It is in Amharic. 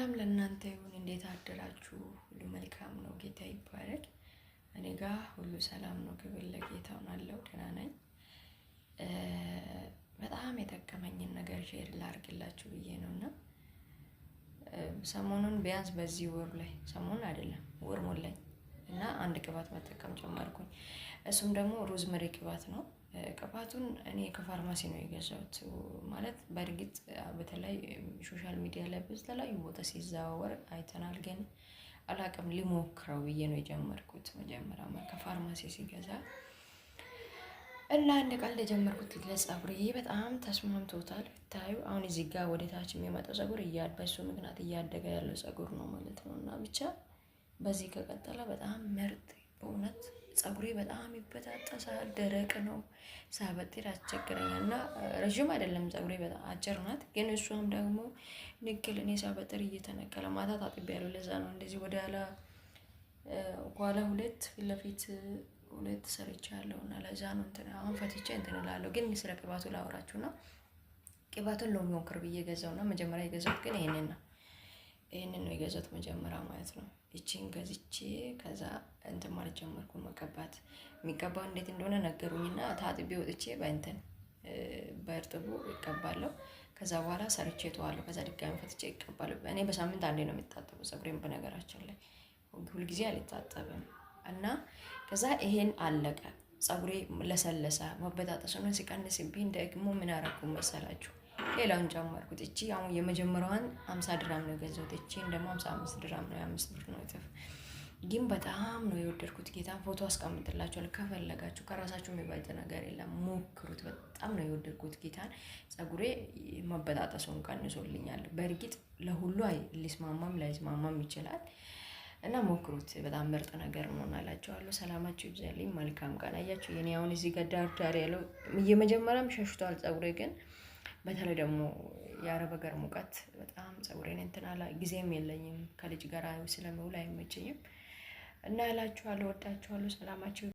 ሰላም ለእናንተ ይሁን። እንዴት አደራችሁ? ሁሉ መልካም ነው፣ ጌታ ይባረክ። እኔ ጋ ሁሉ ሰላም ነው፣ ክብር ለጌታ አለው። ደህና ነኝ። በጣም የጠቀመኝን ነገር share ላርግላችሁ ብዬ ነው እና ሰሞኑን ቢያንስ በዚህ ወር ላይ፣ ሰሞኑን አይደለም፣ ወር ሞላኝ እና አንድ ቅባት መጠቀም ጀመርኩኝ። እሱም ደግሞ rosemary ቅባት ነው። ቅባቱን እኔ ከፋርማሲ ነው የገዛሁት። ማለት በእርግጥ በተለይ social media ላይ በተለያዩ ቦታ ሲዘዋወር አይተናል። ግን አላቅም፣ ሊሞክረው ብዬ ነው የጀመርኩት። መጀመሪያ ከፋርማሲ ሲገዛ እና አንድ ቃል የጀመርኩት ለጸጉሬ በጣም ተስማምቶታል። ብታዩ አሁን እዚህ ጋር ወደ ታች የሚመጣው ጸጉር በሱ ምክንያት እያደገ ያለው ጸጉር ነው ማለት ነው። እና ብቻ በዚህ ከቀጠለ በጣም ምርጥ፣ በእውነት ጸጉሬ በጣም ይበጣጠሳል፣ ደረቅ ነው፣ ሳበጥር ያስቸግረኛል። እና ረዥም አይደለም ጸጉሬ፣ በጣም አጭር ናት። ግን እሷም ደግሞ ንቅል እኔ ሳበጥር እየተነቀለ፣ ማታ ታጥቤያለሁ። ለዛ ነው እንደዚህ ወደ ኋላ ኋላ ሁለት፣ ፊት ለፊት ሁለት ሰርቻለሁ እና ለዛ ነው እንትን አሁን ፈትቼ እንትን እላለሁ። ግን ስለ ቅባቱ ላወራችሁ ነው። ቅባቱን ልሞክር ብዬ ገዛውና መጀመሪያ የገዛሁት ግን ይሄንን ነው። ይሄንን ነው የገዛሁት መጀመሪያ ማለት ነው። ይቺን ገዝቼ ከዛ እንትን ማለት ጀመርኩ፣ መቀባት። የሚቀባው እንዴት እንደሆነ ነገሩኝና ታጥቤ ወጥቼ በእንትን በእርጥቡ ይቀባለሁ። ከዛ በኋላ ሰርቼ እተዋለሁ። ከዛ ድጋሚ ፈትቼ ይቀባለሁ። እኔ በሳምንት አንዴ ነው የሚታጠበው ፀጉሬን፣ በነገራችን ላይ ሁልጊዜ አልታጠብም። እና ከዛ ይሄን አለቀ። ፀጉሬ ለሰለሰ፣ መበጣጠሱን ሲቀንስብኝ ደግሞ ምን አደረኩ መሰላችሁ? ሌላውን ጨመርኩት። እቺ አሁን የመጀመሪያዋን 50 ድራም ነው የገዛሁት። እቺን ደግሞ 55 ድራም ነው፣ የ5 ብር ነው እጥፍ። ግን በጣም ነው የወደድኩት። ጌታን ፎቶ አስቀምጥላችኋል ከፈለጋችሁ። ከራሳችሁ የሚበልጥ ነገር የለም፣ ሞክሩት። በጣም ነው የወደድኩት ጌታን። ፀጉሬ መበጣጠሱን ቀንሶልኛል። በእርግጥ ለሁሉ ሊስማማም ላይስማማም ይችላል። እና ሞክሩት። በጣም ምርጥ ነገር ነው እላችኋለሁ። ሰላማችሁ ይብዛልኝ። መልካም ቀን። አያችሁ የኔ አሁን እዚህ ጋር ዳር ዳር ያለው የመጀመሪያም ሸሽቷል ፀጉሬ፣ ግን በተለይ ደግሞ የአረብ ሀገር ሙቀት በጣም ፀጉሬን እንትን አላ፣ ጊዜም የለኝም፣ ከልጅ ጋር ስለምውል አይመቸኝም። እና እላችኋለሁ፣ ወዳችኋለሁ። ሰላማችሁ